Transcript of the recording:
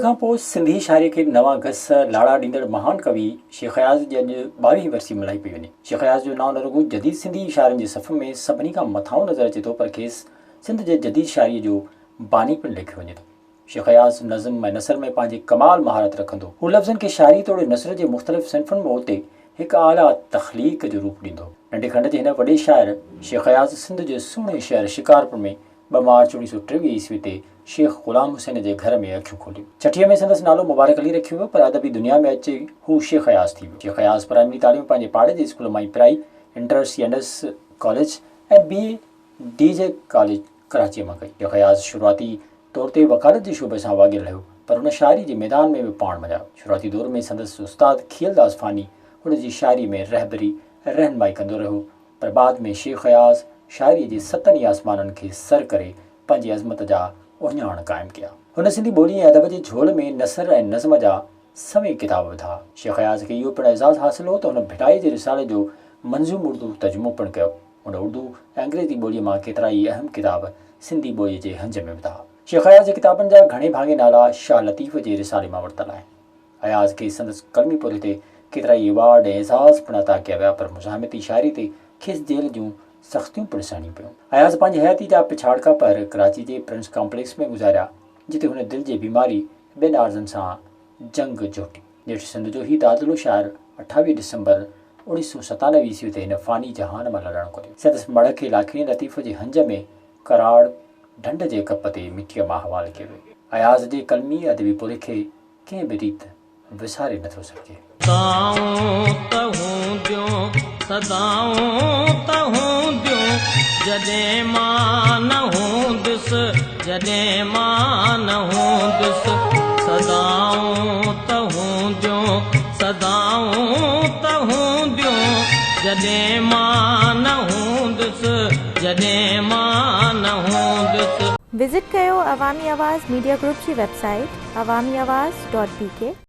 کان پوء سنڌي شاعريء کي نوان گس لاڙا ڏيندڙ مهان ڪوي شيخ اياز جي اڄ ٻاويهين ورسي ملهائي پئي وڃي. شيخ اياز جو نانء نه رڳو جديد سنڌي شاعرن جي صف ۾ سڀني کان مٿانهون نظر اچي ٿو پر کيس سنڌ جي جديد شاعريء جو باني پڻ ليکيو وڃي ٿو. شيخ اياز نظم ۽ نثر ۾ پنهنجي ڪمال مهارت رکندو هو. لفظن کي شاعري توڙي نثر جي مختلف صنفن ۾ اوتي هڪ اعليٰ تخليق جو روپ ڏيندو هو. ننڍي کنڊ جي هن وڏي شاعر شيخ اياز سنڌ جي سهڻي شهر شڪارپور ۾ 2 مارچ 1923 عيسوي تي شيخ غلام حسين جي گهر ۾ اکيون کوليون. ڇٺيء ۾ سندس نالو مبارڪ علي رکيو ويو، پر ادبي دنيا ۾ اچي هو شيخ اياز ٿي ويو. شيخ اياز پرائمري تعليم پنهنجي پاڙي جي اسڪول مان ئي پرائي، inter C and S college ۽ B A D J college ڪراچيء مان ڪئي. شيخ اياز شروعاتي طور تي وڪالت جي شعبي سان واڳيل رهيو، پر هن شاعريء جي ميدان ۾ به پاڻ مڃايو. شروعاتي دور ۾ سندس استاد کيئل داس فاني هن جي شاعريء ۾ رهبري ۽ رهنمائي ڪندو رهيو. پر بعد ۾ شيخ اياز شاعريء جي ستن ئي آسمانن کي سر ڪري پنهنجي عظمت جا اهڃاڻ قائم ڪيا. هن سنڌي ٻولي ۽ ادب جي جهول ۾ نثر ۽ نظم جا سوين ڪتاب وڌا. شيخ اياز کي اهو پڻ اعزاز حاصل هو ته هن ڀٽائي جي رسالي جو منظوم اردو ترجمو پڻ ڪيو. هن اردو ۽ انگريزي ٻوليء مان ڪيترائي اهم ڪتاب سنڌي ٻوليء جي هنج ۾ وڌا. شيخ اياز جي ڪتابن جا گهڻي ڀاڱي نالا شاهه لطيف جي رسالي مان ورتل آهن. اياز کي سندس قلمي پورهيي تي ڪيترائي ايوارڊ ۽ اعزاز پڻ عطا ڪيا ويا پر مزاحمتي شاعري تي کيس جيل جون سختيون پڻ سهڻيون پيون. اياز پنهنجي حياتي جا پڇاڙڪا پهر ڪراچي جي پرنس ڪامپليڪس ۾ گذاريا جتي هن دل جي بيماري ۽ ٻين عارضن سان جنگ جوٽي. نيٺ سنڌ جو هي دادلو شاعر 28 ڊسمبر 1997 عيسوي تي هن فاني جهان مان لڏڻ ڪريو. سندس مڙهه کي لاکيڻي لطيف جي هنج ۾ ڪراڙ ڍنڍ جي ڪپ تي مٽيء مان حوالي ڪيو ويو. اياز جي قلمي ادبي پورهيي کي ڪنهن به ريت وساري نٿو سگهجي. سدائون ته هونديون، سدائون ته هونديون، جڏهن مان نه هوندس، جڏهن مان نه هوندس. سدائون ته هونديون، سدائون ته هونديون، جڏهن مان نه هوندس، جڏهن مان نه هوندس. وزٽ ڪيو عوامي آواز ميڊيا گروپ جي website Awami Awaz dot B K.